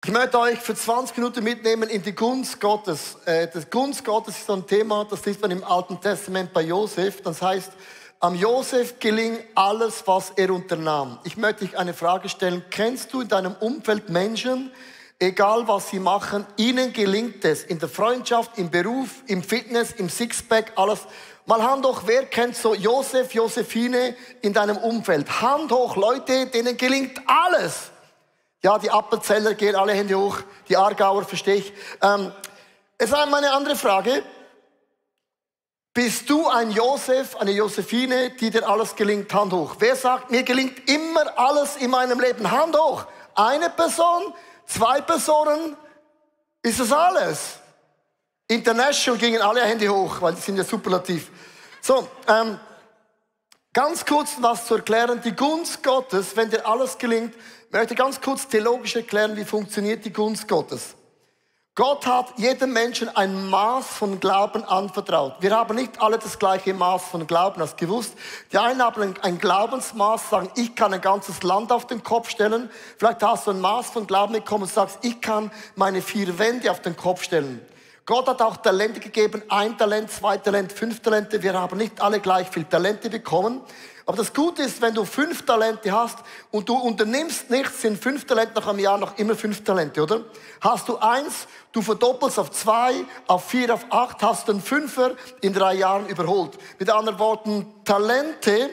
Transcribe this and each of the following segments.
Ich möchte euch für 20 Minuten mitnehmen in die Gunst Gottes. Das Gunst Gottes ist ein Thema, das liest man im Alten Testament bei Josef. Das heißt, am Josef geling alles, was er unternahm. Ich möchte dich eine Frage stellen. Kennst du in deinem Umfeld Menschen, egal was sie machen, ihnen gelingt es in der Freundschaft, im Beruf, im Fitness, im Sixpack, alles. Mal Hand hoch, wer kennt so Josef, Josephine in deinem Umfeld? Hand hoch, Leute, denen gelingt alles. Ja, die Appenzeller gehen alle Hände hoch, die Aargauer verstehe ich. Es ist eine andere Frage. Bist du ein Josef, eine Josephine, die dir alles gelingt? Hand hoch. Wer sagt, mir gelingt immer alles in meinem Leben? Hand hoch. Eine Person, zwei Personen, ist das alles? International gingen alle Hände hoch, weil die sind ja superlativ. So, ganz kurz was zu erklären. Die Gunst Gottes, wenn dir alles gelingt, möchte ganz kurz theologisch erklären, wie funktioniert die Gunst Gottes. Gott hat jedem Menschen ein Maß von Glauben anvertraut. Wir haben nicht alle das gleiche Maß von Glauben, hast du gewusst? Die einen haben ein Glaubensmaß, sagen, ich kann ein ganzes Land auf den Kopf stellen. Vielleicht hast du ein Maß von Glauben bekommen und sagst, ich kann meine 4 Wände auf den Kopf stellen. Gott hat auch Talente gegeben, 1 Talent, 2 Talente, 5 Talente. Wir haben nicht alle gleich viel Talente bekommen. Aber das Gute ist, wenn du 5 Talente hast und du unternimmst nichts, sind 5 Talente nach einem Jahr noch immer 5 Talente, oder? Hast du 1, du verdoppelst auf 2, auf 4, auf 8, hast du einen 5er in 3 Jahren überholt. Mit anderen Worten, Talente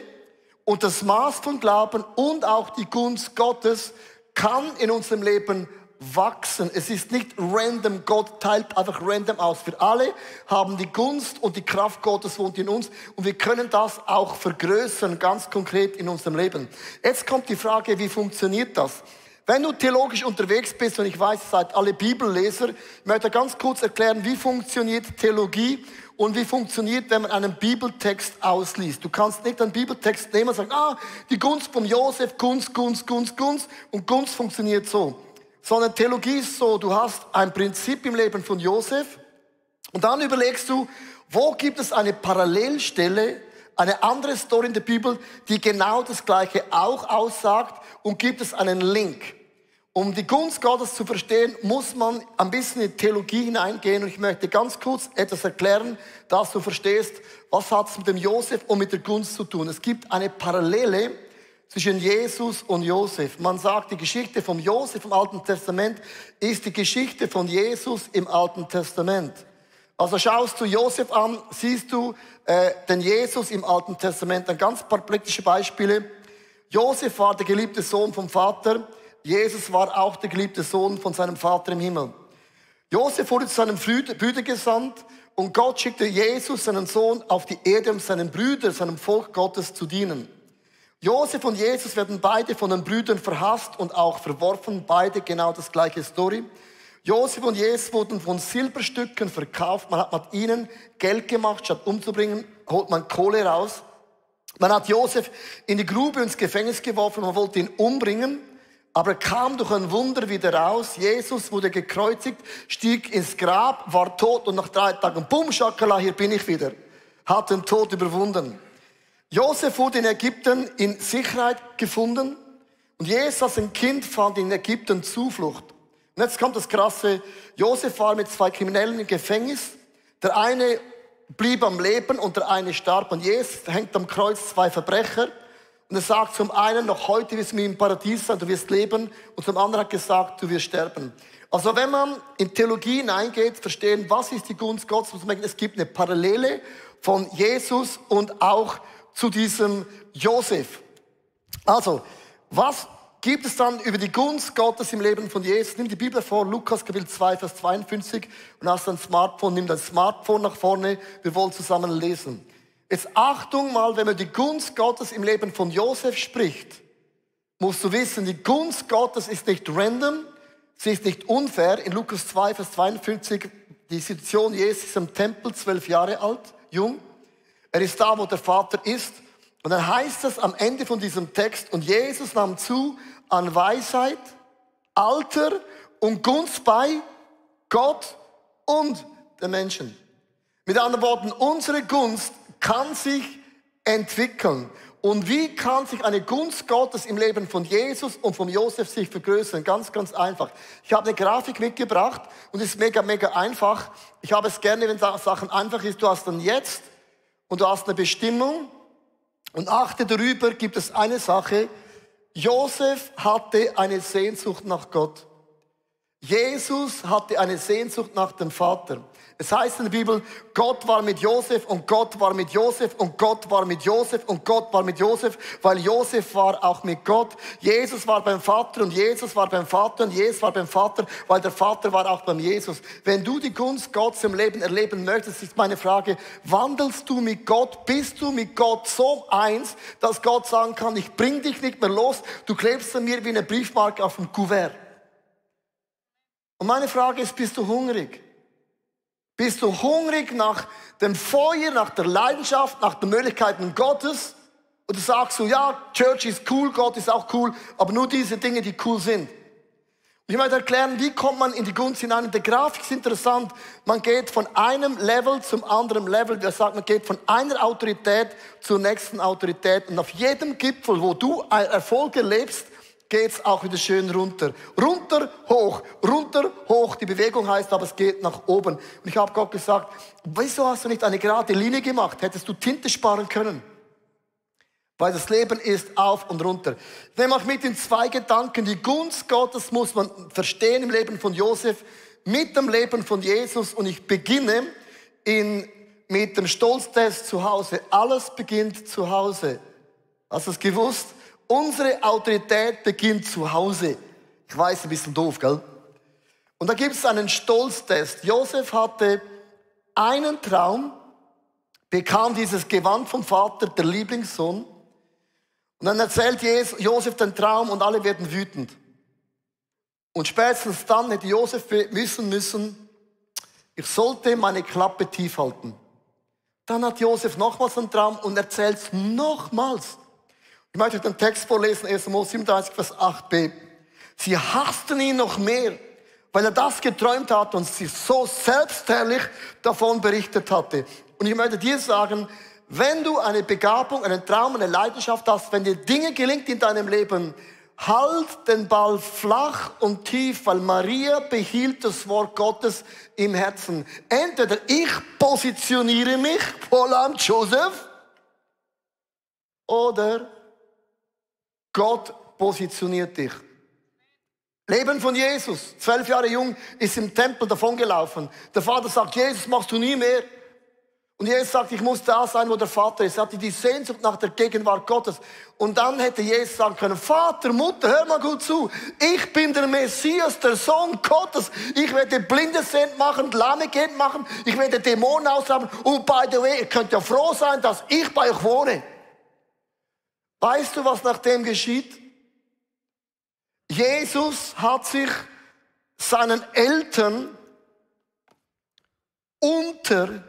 und das Maß von Glauben und auch die Gunst Gottes kann in unserem Leben wachsen. Es ist nicht random. Gott teilt einfach random aus. Wir alle haben die Gunst und die Kraft Gottes wohnt in uns und wir können das auch vergrößern, ganz konkret in unserem Leben. Jetzt kommt die Frage, wie funktioniert das? Wenn du theologisch unterwegs bist, und ich weiß, ihr seid alle Bibelleser, ich möchte ganz kurz erklären, wie funktioniert Theologie und wie funktioniert, wenn man einen Bibeltext ausliest. Du kannst nicht einen Bibeltext nehmen und sagen, die Gunst von Josef, Gunst, Gunst, Gunst, Gunst, und Gunst funktioniert so. Sondern Theologie ist so, du hast ein Prinzip im Leben von Josef und dann überlegst du, wo gibt es eine Parallelstelle, eine andere Story in der Bibel, die genau das Gleiche auch aussagt, und gibt es einen Link. Um die Gunst Gottes zu verstehen, muss man ein bisschen in Theologie hineingehen, und ich möchte ganz kurz etwas erklären, dass du verstehst, was hat es mit dem Josef und mit der Gunst zu tun. Es gibt eine Parallele zwischen Jesus und Josef. Man sagt, die Geschichte von Josef im Alten Testament ist die Geschichte von Jesus im Alten Testament. Also schaust du Josef an, siehst du den Jesus im Alten Testament. Ein ganz paar praktische Beispiele. Josef war der geliebte Sohn vom Vater. Jesus war auch der geliebte Sohn von seinem Vater im Himmel. Josef wurde zu seinem Bruder gesandt und Gott schickte Jesus, seinen Sohn, auf die Erde, um seinen Brüdern, seinem Volk Gottes zu dienen. Josef und Jesus werden beide von den Brüdern verhasst und auch verworfen, beide genau das gleiche Story. Josef und Jesus wurden von Silberstücken verkauft, man hat mit ihnen Geld gemacht, statt umzubringen, holt man Kohle raus. Man hat Josef in die Grube ins Gefängnis geworfen, man wollte ihn umbringen, aber er kam durch ein Wunder wieder raus. Jesus wurde gekreuzigt, stieg ins Grab, war tot und nach 3 Tagen, bumm, Schakala, hier bin ich wieder, hat den Tod überwunden. Josef wurde in Ägypten in Sicherheit gefunden und Jesus als ein Kind fand in Ägypten Zuflucht. Und jetzt kommt das Krasse, Josef war mit 2 Kriminellen im Gefängnis, der eine blieb am Leben und der eine starb, und Jesus hängt am Kreuz 2 Verbrecher und er sagt zum einen, noch heute wirst du im Paradies sein, du wirst leben, und zum anderen hat gesagt, du wirst sterben. Also wenn man in Theologie hineingeht, verstehen, was ist die Gunst Gottes, muss man merken, es gibt eine Parallele von Jesus und auch zu diesem Josef. Also, was gibt es dann über die Gunst Gottes im Leben von Jesus? Nimm die Bibel vor, Lukas Kapitel 2, Vers 52, und hast dein Smartphone, nimm dein Smartphone nach vorne, wir wollen zusammen lesen. Jetzt Achtung mal, wenn man die Gunst Gottes im Leben von Josef spricht, musst du wissen, die Gunst Gottes ist nicht random, sie ist nicht unfair. In Lukas 2, Vers 52, die Situation, Jesus ist im Tempel, 12 Jahre alt, jung. Er ist da, wo der Vater ist. Und dann heißt es am Ende von diesem Text, und Jesus nahm zu an Weisheit, Alter und Gunst bei Gott und den Menschen. Mit anderen Worten, unsere Gunst kann sich entwickeln. Und wie kann sich eine Gunst Gottes im Leben von Jesus und von Josef sich vergrößern? Ganz, ganz einfach. Ich habe eine Grafik mitgebracht und es ist mega, mega einfach. Ich habe es gerne, wenn Sachen einfach ist. Du hast ein Jetzt und du hast eine Bestimmung. Und achte darüber, gibt es eine Sache. Josef hatte eine Sehnsucht nach Gott. Jesus hatte eine Sehnsucht nach dem Vater. Es heißt in der Bibel, Gott war mit Josef und Gott war mit Josef und Gott war mit Josef und Gott war mit Josef, weil Josef war auch mit Gott. Jesus war beim Vater und Jesus war beim Vater und Jesus war beim Vater, weil der Vater war auch beim Jesus. Wenn du die Gunst Gottes im Leben erleben möchtest, ist meine Frage, wandelst du mit Gott? Bist du mit Gott so eins, dass Gott sagen kann, ich bring dich nicht mehr los, du klebst an mir wie eine Briefmarke auf dem Kuvert. Und meine Frage ist, bist du hungrig? Bist du hungrig nach dem Feuer, nach der Leidenschaft, nach den Möglichkeiten Gottes? Oder sagst du, ja, Church ist cool, Gott ist auch cool, aber nur diese Dinge, die cool sind. Und ich möchte erklären, wie kommt man in die Gunst hinein? Und der Grafik ist interessant. Man geht von einem Level zum anderen Level. Der sagt, man geht von einer Autorität zur nächsten Autorität. Und auf jedem Gipfel, wo du Erfolg erlebst, geht's auch wieder schön runter. Runter, hoch. Die Bewegung heißt aber, es geht nach oben. Und ich habe Gott gesagt, wieso hast du nicht eine gerade Linie gemacht? Hättest du Tinte sparen können? Weil das Leben ist auf und runter. Ich nehme euch mit in 2 Gedanken. Die Gunst Gottes muss man verstehen im Leben von Josef, mit dem Leben von Jesus. Und ich beginne mit dem Stolztest zu Hause. Alles beginnt zu Hause. Hast du es gewusst? Unsere Autorität beginnt zu Hause. Ich weiß, ein bisschen doof, gell? Und da gibt es einen Stolztest. Josef hatte einen Traum, bekam dieses Gewand vom Vater, der Lieblingssohn. Und dann erzählt Josef den Traum und alle werden wütend. Und spätestens dann hätte Josef wissen müssen, ich sollte meine Klappe tief halten. Dann hat Josef nochmals einen Traum und erzählt es nochmals. Ich möchte den Text vorlesen, 1. Mose 37, Vers 8b. Sie hassten ihn noch mehr, weil er das geträumt hatte und sie so selbstherrlich davon berichtet hatte. Und ich möchte dir sagen, wenn du eine Begabung, einen Traum, eine Leidenschaft hast, wenn dir Dinge gelingt in deinem Leben, halt den Ball flach und tief, weil Maria behielt das Wort Gottes im Herzen. Entweder ich positioniere mich, voll Joseph, oder Gott positioniert dich. Leben von Jesus. 12 Jahre jung, ist im Tempel davongelaufen. Der Vater sagt, Jesus, machst du nie mehr. Und Jesus sagt, ich muss da sein, wo der Vater ist. Er hatte die Sehnsucht nach der Gegenwart Gottes. Und dann hätte Jesus sagen können, Vater, Mutter, hör mal gut zu. Ich bin der Messias, der Sohn Gottes. Ich werde Blinde sehend machen, Lahme gehend machen. Ich werde Dämonen austreiben. Und by the way, ihr könnt ja froh sein, dass ich bei euch wohne. Weißt du, was nach dem geschieht? Jesus hat sich seinen Eltern untergeordnet.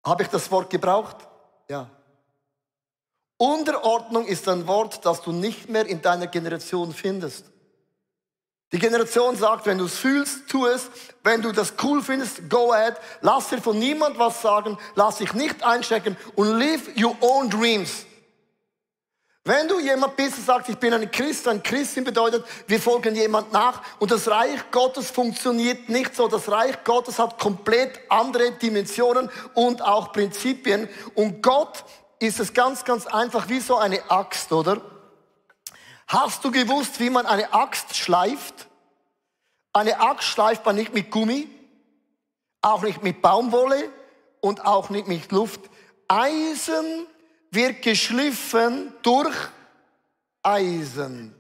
Habe ich das Wort gebraucht? Ja. Unterordnung ist ein Wort, das du nicht mehr in deiner Generation findest. Die Generation sagt, wenn du es fühlst, tu es. Wenn du das cool findest, go ahead. Lass dir von niemand was sagen. Lass dich nicht einschrecken und live your own dreams. Wenn du jemand bist, der sagt, ich bin ein Christ, ein Christin bedeutet, wir folgen jemand nach. Und das Reich Gottes funktioniert nicht so. Das Reich Gottes hat komplett andere Dimensionen und auch Prinzipien. Und Gott ist es ganz, ganz einfach wie so eine Axt, oder? Hast du gewusst, wie man eine Axt schleift? Eine Axt schleift man nicht mit Gummi, auch nicht mit Baumwolle und auch nicht mit Luft. Eisen wird geschliffen durch Eisen.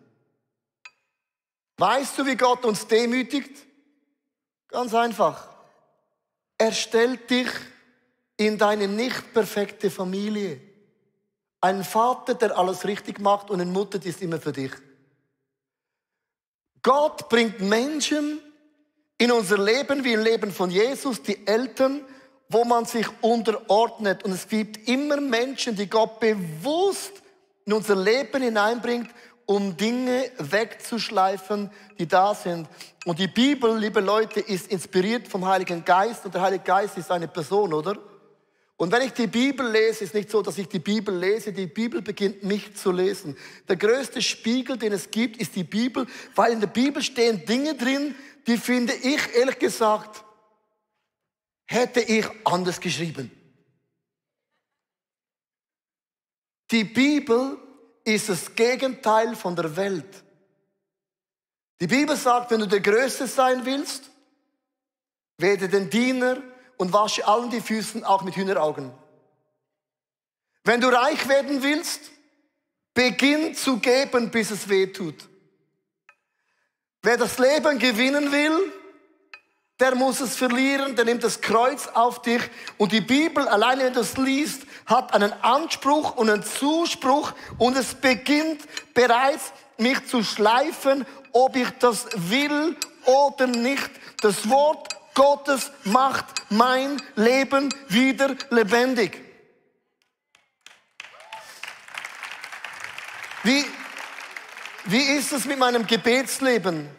Weißt du, wie Gott uns demütigt? Ganz einfach. Er stellt dich in deine nicht perfekte Familie. Ein Vater, der alles richtig macht und eine Mutter, die ist immer für dich. Gott bringt Menschen in unser Leben, wie im Leben von Jesus, die Eltern, wo man sich unterordnet. Und es gibt immer Menschen, die Gott bewusst in unser Leben hineinbringt, um Dinge wegzuschleifen, die da sind. Und die Bibel, liebe Leute, ist inspiriert vom Heiligen Geist. Und der Heilige Geist ist eine Person, oder? Und wenn ich die Bibel lese, ist nicht so, dass ich die Bibel lese, die Bibel beginnt mich zu lesen. Der größte Spiegel, den es gibt, ist die Bibel, weil in der Bibel stehen Dinge drin, die finde ich, ehrlich gesagt, hätte ich anders geschrieben. Die Bibel ist das Gegenteil von der Welt. Die Bibel sagt, wenn du der Größte sein willst, werde den Diener und wasche allen die Füße, auch mit Hühneraugen. Wenn du reich werden willst, beginn zu geben, bis es weh tut. Wer das Leben gewinnen will, der muss es verlieren, der nimmt das Kreuz auf dich. Und die Bibel, alleine wenn du es liest, hat einen Anspruch und einen Zuspruch und es beginnt bereits, mich zu schleifen, ob ich das will oder nicht. Das Wort Gottes macht mein Leben wieder lebendig. Wie ist es mit meinem Gebetsleben?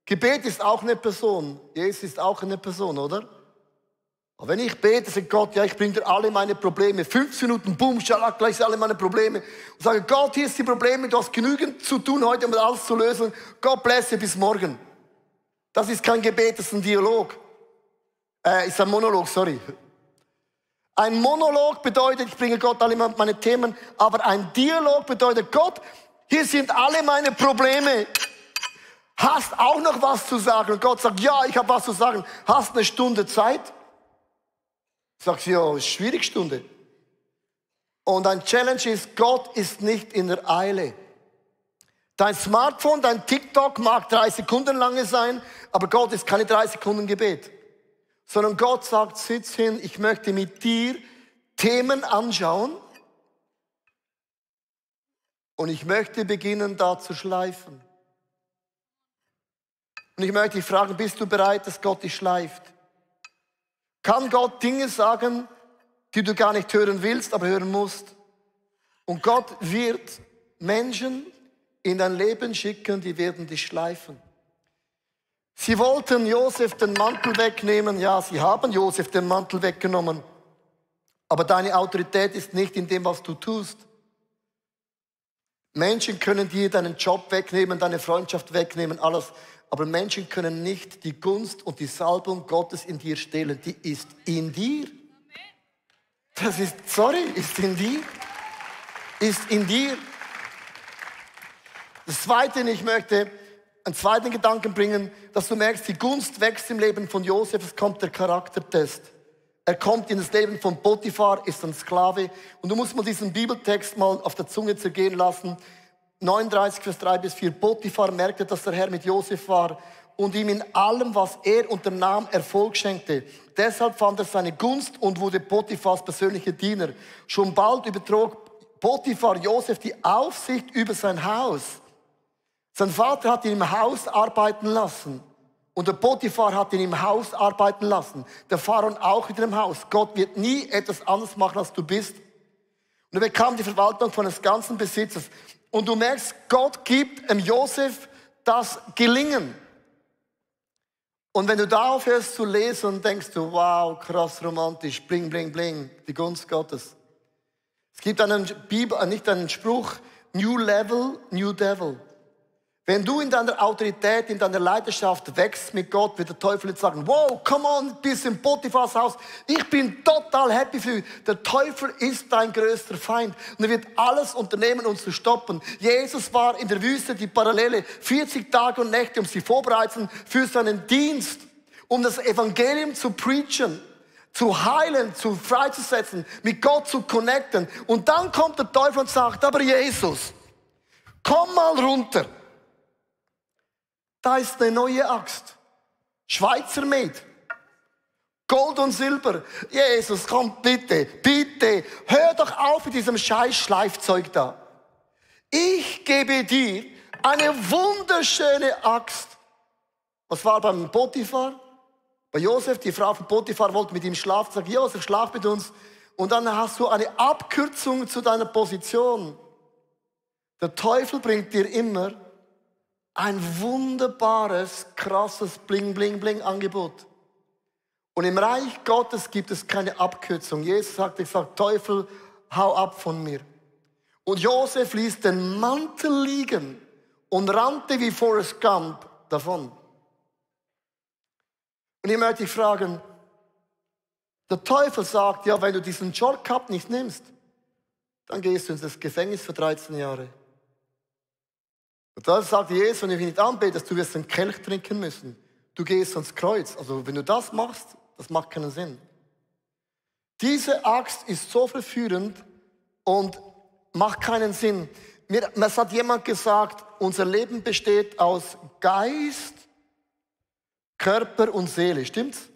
Gebet ist auch eine Person. Jesus ist auch eine Person, oder? Aber wenn ich bete, sagt Gott, ja, ich bringe dir alle meine Probleme. 15 Minuten, boom, schalak, gleich sind alle meine Probleme. Und sage, Gott, hier ist die Probleme, du hast genügend zu tun heute, um alles zu lösen. Gott bless you bis morgen. Das ist kein Gebet, das ist ein Dialog. Ist ein Monolog, sorry. Ein Monolog bedeutet, ich bringe Gott alle meine Themen, aber ein Dialog bedeutet, Gott, hier sind alle meine Probleme. Hast auch noch was zu sagen? Und Gott sagt, ja, ich habe was zu sagen. Hast eine Stunde Zeit? Sagst du, ja, ist schwierig Stunde. Und ein Challenge ist, Gott ist nicht in der Eile. Dein Smartphone, dein TikTok mag 3 Sekunden lange sein, aber Gott ist keine 3 Sekunden Gebet. Sondern Gott sagt, sitz hin, ich möchte mit dir Themen anschauen und ich möchte beginnen, da zu schleifen. Und ich möchte dich fragen, bist du bereit, dass Gott dich schleift? Kann Gott Dinge sagen, die du gar nicht hören willst, aber hören musst? Und Gott wird Menschen in dein Leben schicken, die werden dich schleifen. Sie wollten Josef den Mantel wegnehmen. Ja, sie haben Josef den Mantel weggenommen. Aber deine Autorität ist nicht in dem, was du tust. Menschen können dir deinen Job wegnehmen, deine Freundschaft wegnehmen, alles. Aber Menschen können nicht die Gunst und die Salbung Gottes in dir stehlen. Die ist in dir. Das ist, ist in dir. Ist in dir. Das Zweite, ich möchte einen zweiten Gedanken bringen, dass du merkst, die Gunst wächst im Leben von Josef, es kommt der Charaktertest. Er kommt in das Leben von Potiphar, ist ein Sklave. Und du musst mal diesen Bibeltext mal auf der Zunge zergehen lassen. 39, Vers 3 bis 4. Potiphar merkte, dass der Herr mit Josef war und ihm in allem, was er unternahm, Erfolg schenkte. Deshalb fand er seine Gunst und wurde Potiphars persönlicher Diener. Schon bald übertrug Potiphar Josef die Aufsicht über sein Haus. Sein Vater hat ihn im Haus arbeiten lassen. Und der Potiphar hat ihn im Haus arbeiten lassen. Der Pharaon auch wieder im Haus. Gott wird nie etwas anderes machen, als du bist. Und er bekam die Verwaltung von des ganzen Besitzes. Und du merkst, Gott gibt Josef das Gelingen. Und wenn du da aufhörst zu lesen, denkst du, wow, krass romantisch, bling, bling, bling, die Gunst Gottes. Es gibt nicht einen Spruch, New Level, New Devil. Wenn du in deiner Autorität, in deiner Leidenschaft wächst mit Gott, wird der Teufel nicht sagen, wow, come on, bist im Potiphars Haus. Ich bin total happy für dich. Der Teufel ist dein größter Feind. Und er wird alles unternehmen, uns zu stoppen. Jesus war in der Wüste, die Parallele, 40 Tage und Nächte, um sie vorbereiten für seinen Dienst, um das Evangelium zu preachen, zu heilen, freizusetzen, mit Gott zu connecten. Und dann kommt der Teufel und sagt, aber Jesus, komm mal runter. Da ist eine neue Axt. Schweizer Med. Gold und Silber. Jesus, komm bitte, bitte. Hör doch auf mit diesem scheiß Schleifzeug da. Ich gebe dir eine wunderschöne Axt. Was war beim Potiphar? Bei Josef, die Frau von Potiphar wollte mit ihm schlafen. Sagt, Josef, schlaf mit uns. Und dann hast du eine Abkürzung zu deiner Position. Der Teufel bringt dir immer ein wunderbares, krasses Bling-Bling-Bling-Angebot. Und im Reich Gottes gibt es keine Abkürzung. Jesus sagt, ich sage, Teufel, hau ab von mir. Und Josef ließ den Mantel liegen und rannte wie Forrest Gump davon. Und ich möchte dich fragen, der Teufel sagt, ja, wenn du diesen Shortcut nicht nimmst, dann gehst du ins Gefängnis für 13 Jahre. Und da sagt Jesus, wenn du mich nicht anbetest, du wirst einen Kelch trinken müssen. Du gehst ans Kreuz. Also wenn du das machst, das macht keinen Sinn. Diese Axt ist so verführend und macht keinen Sinn. Mir hat jemand gesagt, unser Leben besteht aus Geist, Körper und Seele. Stimmt's?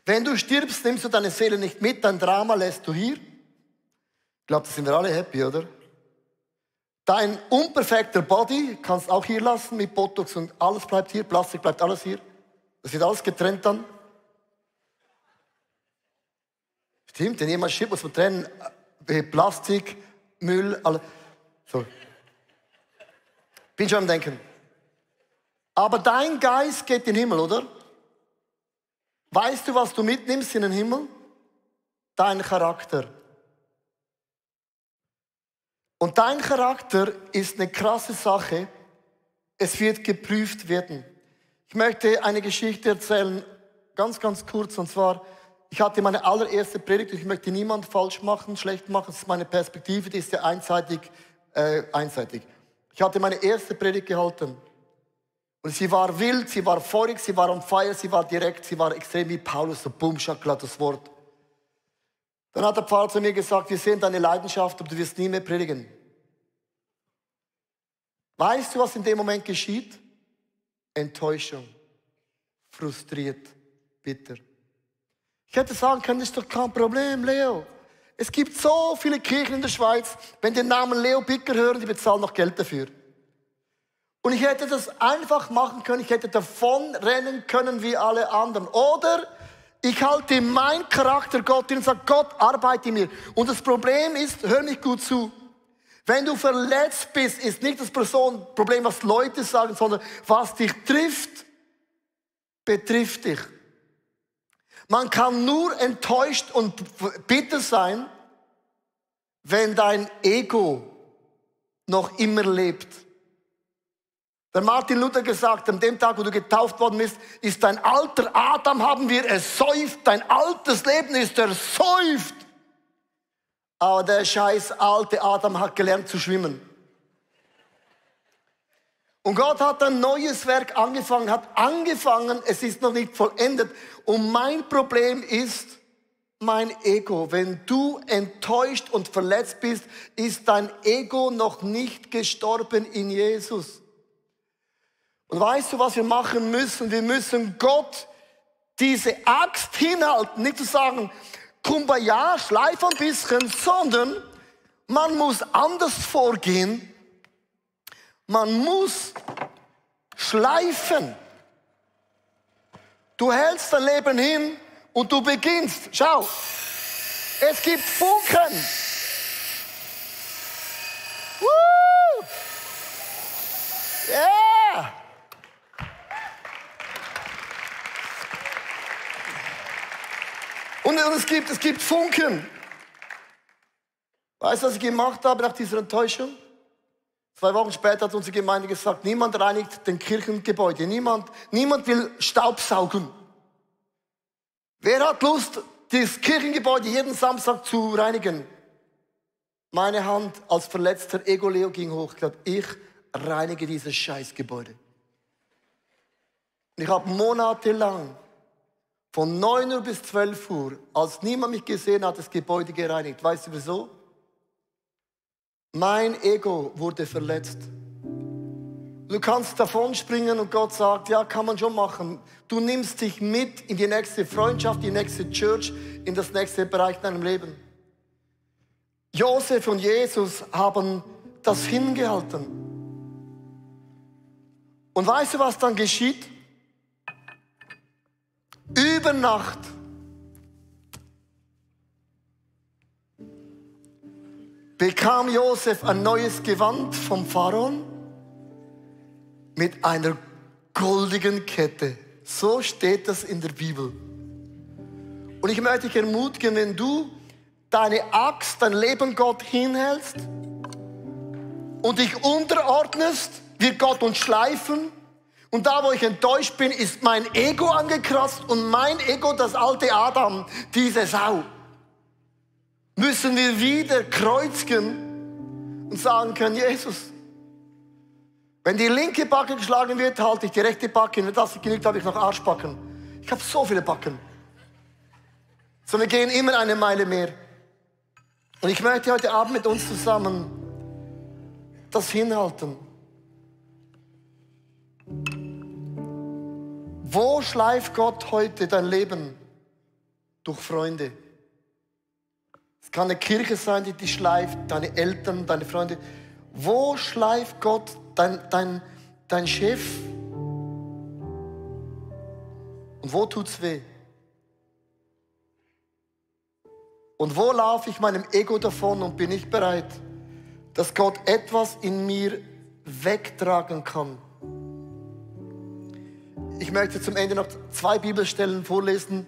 Wenn du stirbst, nimmst du deine Seele nicht mit, dein Drama lässt du hier. Ich glaube, da sind wir alle happy, oder? Dein unperfekter Body kannst auch hier lassen mit Botox und alles bleibt hier, Plastik bleibt alles hier. Das wird alles getrennt dann. Stimmt, wenn jemand stirbt, muss man trennen. Plastik, Müll, alles. So. Bin schon am Denken. Aber dein Geist geht in den Himmel, oder? Weißt du, was du mitnimmst in den Himmel? Dein Charakter. Und dein Charakter ist eine krasse Sache. Es wird geprüft werden. Ich möchte eine Geschichte erzählen, ganz, ganz kurz. Und zwar, ich hatte meine allererste Predigt. Ich möchte niemand falsch machen, schlecht machen. Das ist meine Perspektive, die ist ja einseitig. Ich hatte meine erste Predigt gehalten. Und sie war wild, sie war feurig, sie war on fire, sie war direkt, sie war extrem wie Paulus, so bumm, schacklat, das Wort. Dann hat der Pfarrer zu mir gesagt, wir sehen deine Leidenschaft, aber du wirst nie mehr predigen. Weißt du, was in dem Moment geschieht? Enttäuschung, frustriert, bitter. Ich hätte sagen können, das ist doch kein Problem, Leo. Es gibt so viele Kirchen in der Schweiz, wenn die den Namen Leo Bicker hören, die bezahlen noch Geld dafür. Und ich hätte das einfach machen können, ich hätte davon rennen können wie alle anderen. Oder ich halte mein Charakter Gott hin und sage, Gott, arbeite in mir. Und das Problem ist, hör mich gut zu, wenn du verletzt bist, ist nicht das Problem, was Leute sagen, sondern was dich trifft, betrifft dich. Man kann nur enttäuscht und bitter sein, wenn dein Ego noch immer lebt. Der Martin Luther gesagt, an dem Tag, wo du getauft worden bist, ist dein alter Adam, haben wir ersäuft, dein altes Leben ist ersäuft. Aber der scheiß alte Adam hat gelernt zu schwimmen. Und Gott hat ein neues Werk angefangen, es ist noch nicht vollendet. Und mein Problem ist mein Ego. Wenn du enttäuscht und verletzt bist, ist dein Ego noch nicht gestorben in Jesus. Und weißt du, was wir machen müssen? Wir müssen Gott diese Axt hinhalten, nicht zu sagen, Kumbaya, schleif ein bisschen, sondern man muss anders vorgehen. Man muss schleifen. Du hältst dein Leben hin und du beginnst. Schau, es gibt Funken. Woo! Yeah! Und es gibt Funken. Weißt du, was ich gemacht habe nach dieser Enttäuschung? 2 Wochen später hat unsere Gemeinde gesagt, niemand reinigt den Kirchengebäude. Niemand will Staubsaugen. Wer hat Lust, das Kirchengebäude jeden Samstag zu reinigen? Meine Hand als verletzter Ego-Leo ging hoch. Ich reinige dieses Scheißgebäude. Ich habe monatelang von 9 Uhr bis 12 Uhr, als niemand mich gesehen hat, das Gebäude gereinigt. Weißt du wieso? Mein Ego wurde verletzt. Du kannst davon springen und Gott sagt, ja, kann man schon machen. Du nimmst dich mit in die nächste Freundschaft, die nächste Church, in das nächste Bereich in deinem Leben. Josef und Jesus haben das hingehalten. Und weißt du, was dann geschieht? Über Nacht bekam Josef ein neues Gewand vom Pharaon mit einer goldigen Kette. So steht das in der Bibel. Und ich möchte dich ermutigen, wenn du deine Axt, dein Leben Gott hinhältst und dich unterordnest, wird Gott uns schleifen. Und da, wo ich enttäuscht bin, ist mein Ego angekratzt und mein Ego, das alte Adam, diese Sau. Müssen wir wieder kreuzigen und sagen können, Jesus, wenn die linke Backe geschlagen wird, halte ich die rechte Backe. Wenn das nicht genügt, habe ich noch Arschbacken. Ich habe so viele Backen. So, wir gehen immer eine Meile mehr. Und ich möchte heute Abend mit uns zusammen das hinhalten. Wo schleift Gott heute dein Leben? Durch Freunde. Es kann eine Kirche sein, die dich schleift, deine Eltern, deine Freunde. Wo schleift Gott dein Chef? Und wo tut's weh? Und wo laufe ich meinem Ego davon und bin nicht bereit, dass Gott etwas in mir wegtragen kann? Ich möchte zum Ende noch 2 Bibelstellen vorlesen,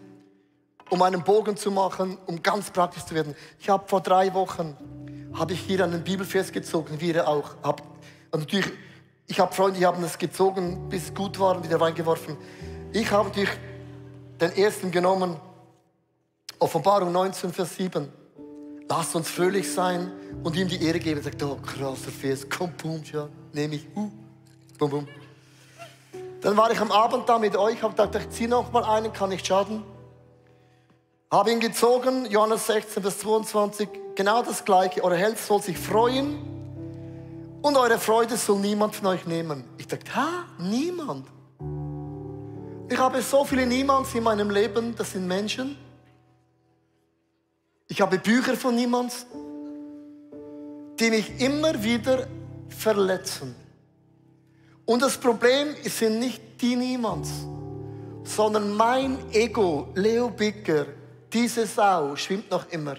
um einen Bogen zu machen, um ganz praktisch zu werden. Ich habe vor 3 Wochen hier einen Bibelvers gezogen, wie ihr auch habt. Und natürlich, ich habe Freunde, die haben es gezogen, bis es gut war und wieder reingeworfen. Ich habe natürlich den ersten genommen, Offenbarung 19, Vers 7. Lasst uns fröhlich sein und ihm die Ehre geben. Er sagt, oh, krasser Vers, komm, boom, ja, nehme ich, boom, boom. Dann war ich am Abend da mit euch, habe gedacht, ich ziehe noch mal einen, kann nicht schaden. Habe ihn gezogen, Johannes 16, Vers 22, genau das Gleiche. Euer Herz soll sich freuen und eure Freude soll niemand von euch nehmen. Ich dachte, niemand? Ich habe so viele Niemands in meinem Leben, das sind Menschen. Ich habe Bücher von Niemands, die mich immer wieder verletzen. Und das Problem sind nicht die Niemands, sondern mein Ego, Leo Bicker, diese Sau schwimmt noch immer.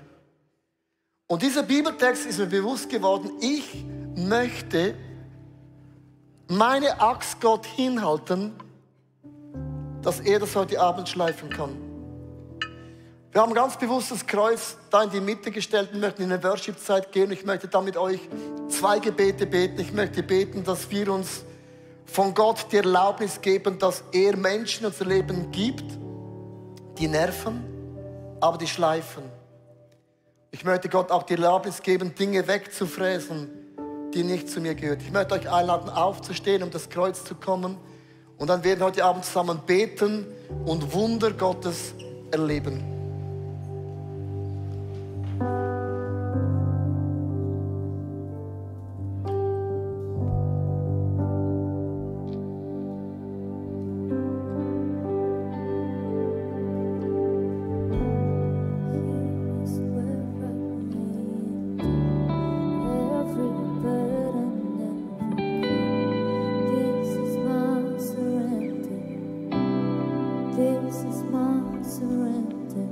Und dieser Bibeltext ist mir bewusst geworden, ich möchte meine Axt Gott hinhalten, dass er das heute Abend schleifen kann. Wir haben ganz bewusst das Kreuz da in die Mitte gestellt und möchten in eine Worship-Zeit gehen. Ich möchte da mit euch 2 Gebete beten. Ich möchte beten, dass wir uns von Gott die Erlaubnis geben, dass er Menschen in unser Leben gibt, die nerven, aber die schleifen. Ich möchte Gott auch die Erlaubnis geben, Dinge wegzufräsen, die nicht zu mir gehören. Ich möchte euch einladen, aufzustehen, um das Kreuz zu kommen. Und dann werden wir heute Abend zusammen beten und Wunder Gottes erleben. This is my surrender.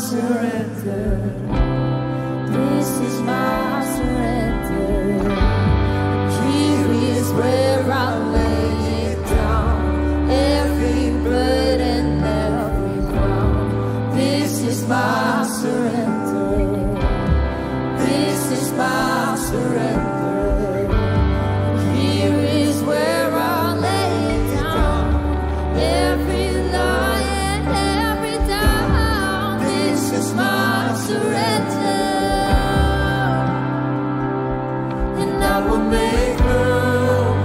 surrender. This is my surrender. Here is where I lay it down. Every burden, every crown. This is my surrender. This is my surrender. Here is where I lay it down. Every lie and every doubt. This is my surrender. And I will make room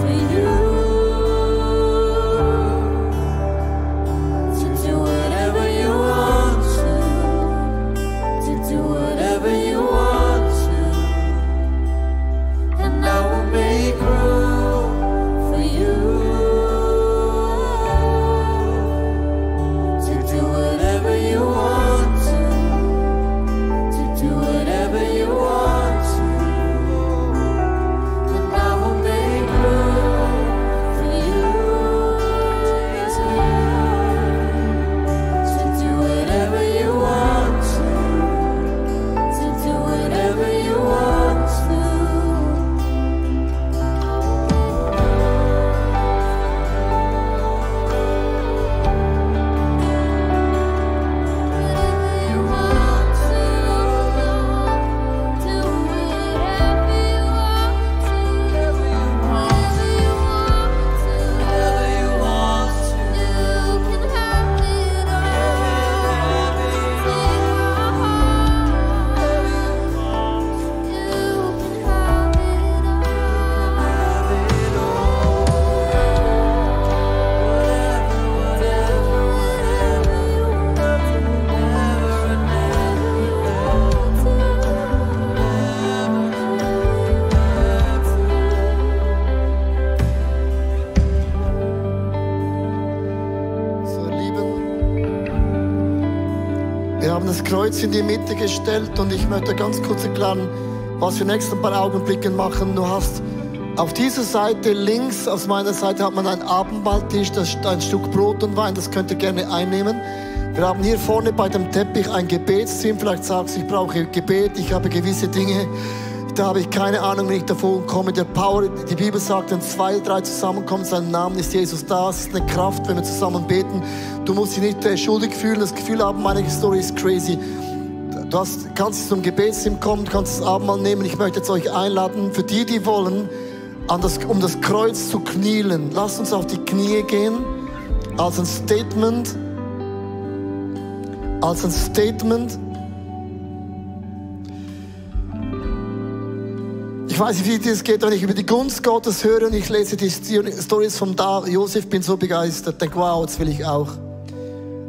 for you to do whatever you want to do whatever you want to, and I will make room for you to do whatever you want to do whatever you want to, and I will make room for you to do whatever you want to do whatever you want to. So, ihr Lieben, wir haben das Kreuz in die Mitte gestellt und ich möchte ganz kurz erklären, was wir nächsten paar Augenblicken machen. Du hast auf dieser Seite links, auf meiner Seite hat man einen Abendmahltisch, da ist ein Stück Brot und Wein, das könnt ihr gerne einnehmen. Wir haben hier vorne bei dem Teppich ein Gebetsteam. Vielleicht sagst du, ich brauche Gebet, ich habe gewisse Dinge, da habe ich keine Ahnung, wenn ich davon komme. Der Power, die Bibel sagt, wenn 2, 3 zusammenkommen, sein Name ist Jesus da. Es ist eine Kraft, wenn wir zusammen beten. Du musst dich nicht schuldig fühlen, das Gefühl haben, meine Story ist crazy. Du kannst zum Gebetsteam kommen, kannst das Abendmahl nehmen. Ich möchte jetzt euch einladen, für die, die wollen, um das Kreuz zu knielen. Lasst uns auf die Knie gehen, als ein Statement. Als ein Statement. Ich weiß nicht, wie dir es geht, wenn ich über die Gunst Gottes höre und ich lese die Stories von Josef, bin so begeistert, denke, wow, jetzt will ich auch.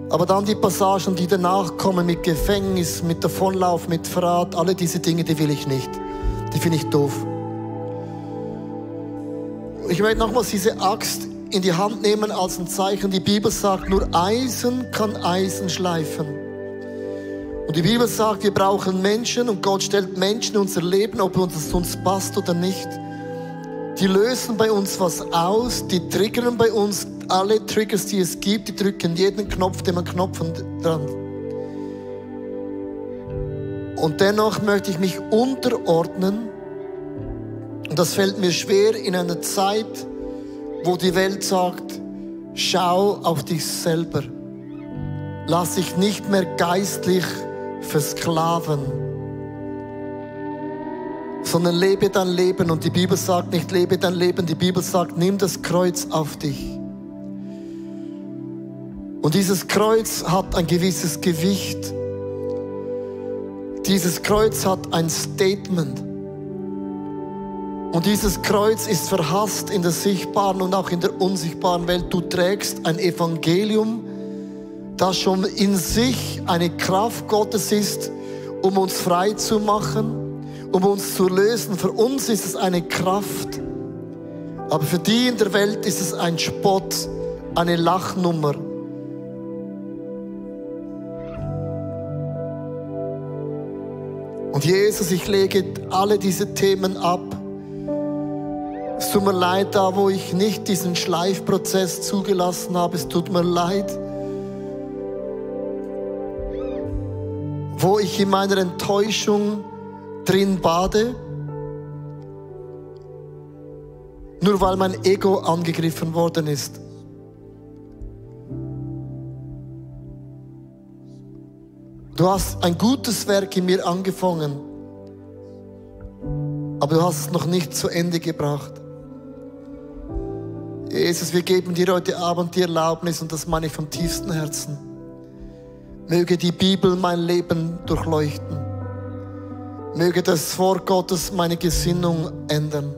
Aber dann die Passagen, die danach kommen mit Gefängnis, mit Davonlauf, mit Verrat, alle diese Dinge, die will ich nicht. Die finde ich doof. Ich möchte nochmals diese Axt in die Hand nehmen als ein Zeichen. Die Bibel sagt, nur Eisen kann Eisen schleifen. Und die Bibel sagt, wir brauchen Menschen und Gott stellt Menschen in unser Leben, ob es uns passt oder nicht. Die lösen bei uns was aus, die triggern bei uns alle Triggers, die es gibt, die drücken jeden Knopf, den man knopfen dran. Und dennoch möchte ich mich unterordnen. Und das fällt mir schwer in einer Zeit, wo die Welt sagt, schau auf dich selber. Lass dich nicht mehr geistlich versklaven, sondern lebe dein Leben. Und die Bibel sagt nicht, lebe dein Leben. Die Bibel sagt, nimm das Kreuz auf dich. Und dieses Kreuz hat ein gewisses Gewicht. Dieses Kreuz hat ein Statement. Und dieses Kreuz ist verhasst in der sichtbaren und auch in der unsichtbaren Welt. Du trägst ein Evangelium, das schon in sich eine Kraft Gottes ist, um uns frei zu machen, um uns zu lösen. Für uns ist es eine Kraft, aber für die in der Welt ist es ein Spott, eine Lachnummer. Und Jesus, ich lege alle diese Themen ab. Es tut mir leid, da wo ich nicht diesen Schleifprozess zugelassen habe, es tut mir leid. wo ich in meiner Enttäuschung drin bade, nur weil mein Ego angegriffen worden ist. Du hast ein gutes Werk in mir angefangen, aber du hast es noch nicht zu Ende gebracht. Jesus, wir geben dir heute Abend die Erlaubnis, und das meine ich vom tiefsten Herzen. Möge die Bibel mein Leben durchleuchten. Möge das Wort Gottes meine Gesinnung ändern.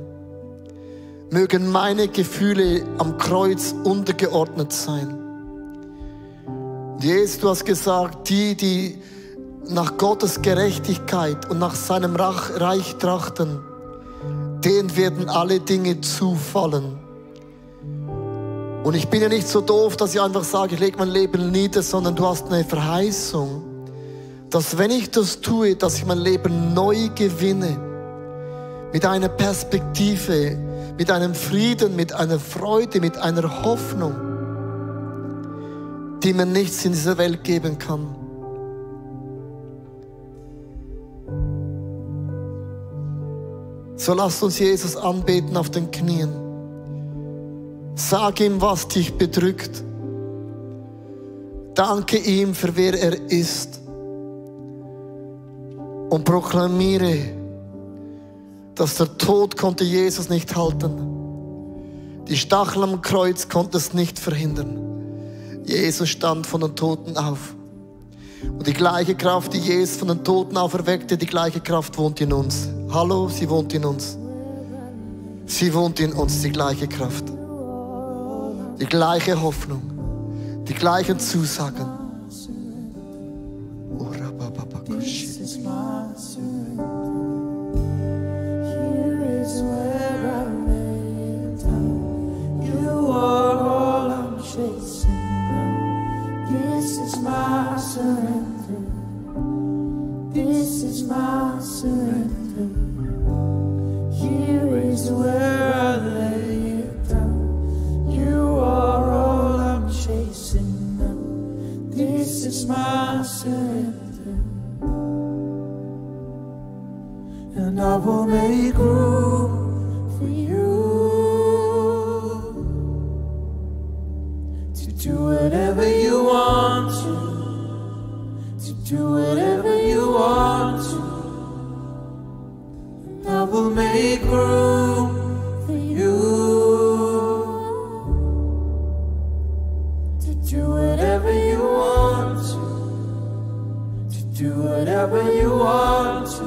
Mögen meine Gefühle am Kreuz untergeordnet sein. Jesus, du hast gesagt, die nach Gottes Gerechtigkeit und nach seinem Reich trachten, denen werden alle Dinge zufallen. Und ich bin ja nicht so doof, dass ich einfach sage, ich lege mein Leben nieder, sondern du hast eine Verheißung, dass wenn ich das tue, dass ich mein Leben neu gewinne, mit einer Perspektive, mit einem Frieden, mit einer Freude, mit einer Hoffnung, die mir nichts in dieser Welt geben kann. So lasst uns Jesus anbeten auf den Knien. Sag ihm, was dich bedrückt. Danke ihm für wer er ist. Und proklamiere, dass der Tod konnte Jesus nicht halten. Die Stachel am Kreuz konnte es nicht verhindern. Jesus stand von den Toten auf. Und die gleiche Kraft, die Jesus von den Toten auferweckte, die gleiche Kraft wohnt in uns. Hallo, sie wohnt in uns. Sie wohnt in uns, die gleiche Kraft. Die gleiche Hoffnung. Die gleichen Zusagen. This is my surrender. This is my surrender. Here is where I lay it down. You are all I'm chasing now. This is my surrender. And I will make room for you to do whatever you want to do whatever you want to. And I will make room for you to do whatever you want to do whatever you want to.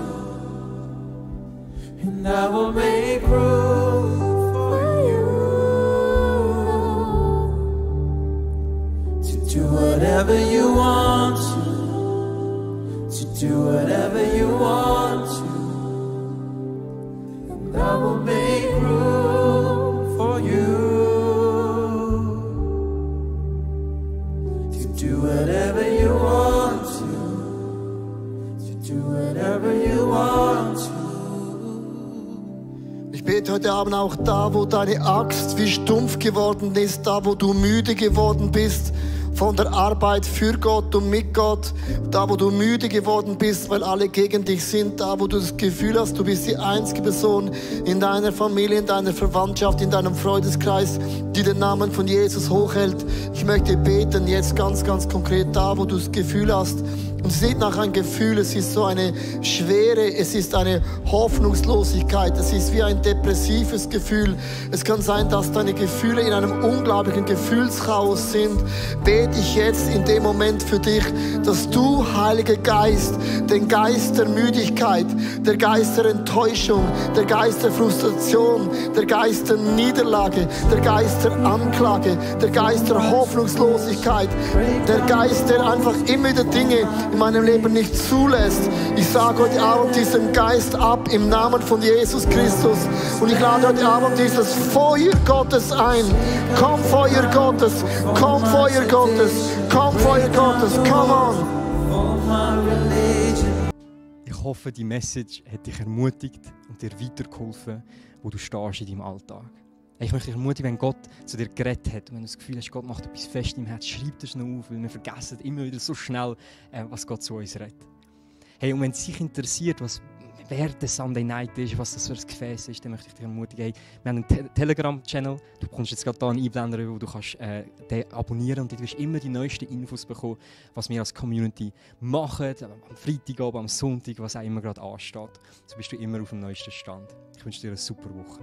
And I will make room for you to do whatever you want to do whatever you want to. And I will make room for you to do whatever you want to do whatever you want to. Ich bete heute Abend auch da, wo deine Axt wie stumpf geworden ist, da, wo du müde geworden bist von der Arbeit für Gott und mit Gott, da, wo du müde geworden bist, weil alle gegen dich sind, da, wo du das Gefühl hast, du bist die einzige Person in deiner Familie, in deiner Verwandtschaft, in deinem Freundeskreis, die den Namen von Jesus hochhält. Ich möchte beten jetzt ganz, ganz konkret da, wo du das Gefühl hast, und es ist nicht nach einem Gefühl, es ist so eine Schwere, es ist eine Hoffnungslosigkeit, es ist wie ein depressives Gefühl. Es kann sein, dass deine Gefühle in einem unglaublichen Gefühlschaos sind. Bete ich jetzt in dem Moment für dich, dass du, Heiliger Geist, den Geist der Müdigkeit, der Geist der Enttäuschung, der Geist der Frustration, der Geist der Niederlage, der Geist der Anklage, der Geist der Hoffnungslosigkeit, der Geist, der einfach immer wieder Dinge in meinem Leben nicht zulässt. Ich sage heute Abend diesen Geist ab im Namen von Jesus Christus. Und ich lade heute Abend dieses Feuer Gottes ein. Komm Feuer Gottes, komm Feuer Gottes, komm Feuer Gottes, come on. Ich hoffe, die Message hat dich ermutigt und dir weitergeholfen, wo du stehst in deinem Alltag. Ich möchte dich ermutigen, wenn Gott zu dir geredet hat und wenn du das Gefühl hast, Gott macht etwas fest im Herz, schreib das noch auf, weil wir vergessen immer wieder so schnell, was Gott zu uns redet. Hey, und wenn es dich interessiert, wer der Sunday Night ist, was das für ein Gefäß ist, dann möchte ich dich ermutigen, hey, wir haben einen Telegram-Channel, du bekommst jetzt gerade hier einen Einblender, wo du kannst, den abonnieren und du wirst immer die neuesten Infos bekommen, was wir als Community machen, am Freitagabend, am Sonntag, was auch immer gerade ansteht. So bist du immer auf dem neuesten Stand. Ich wünsche dir eine super Woche.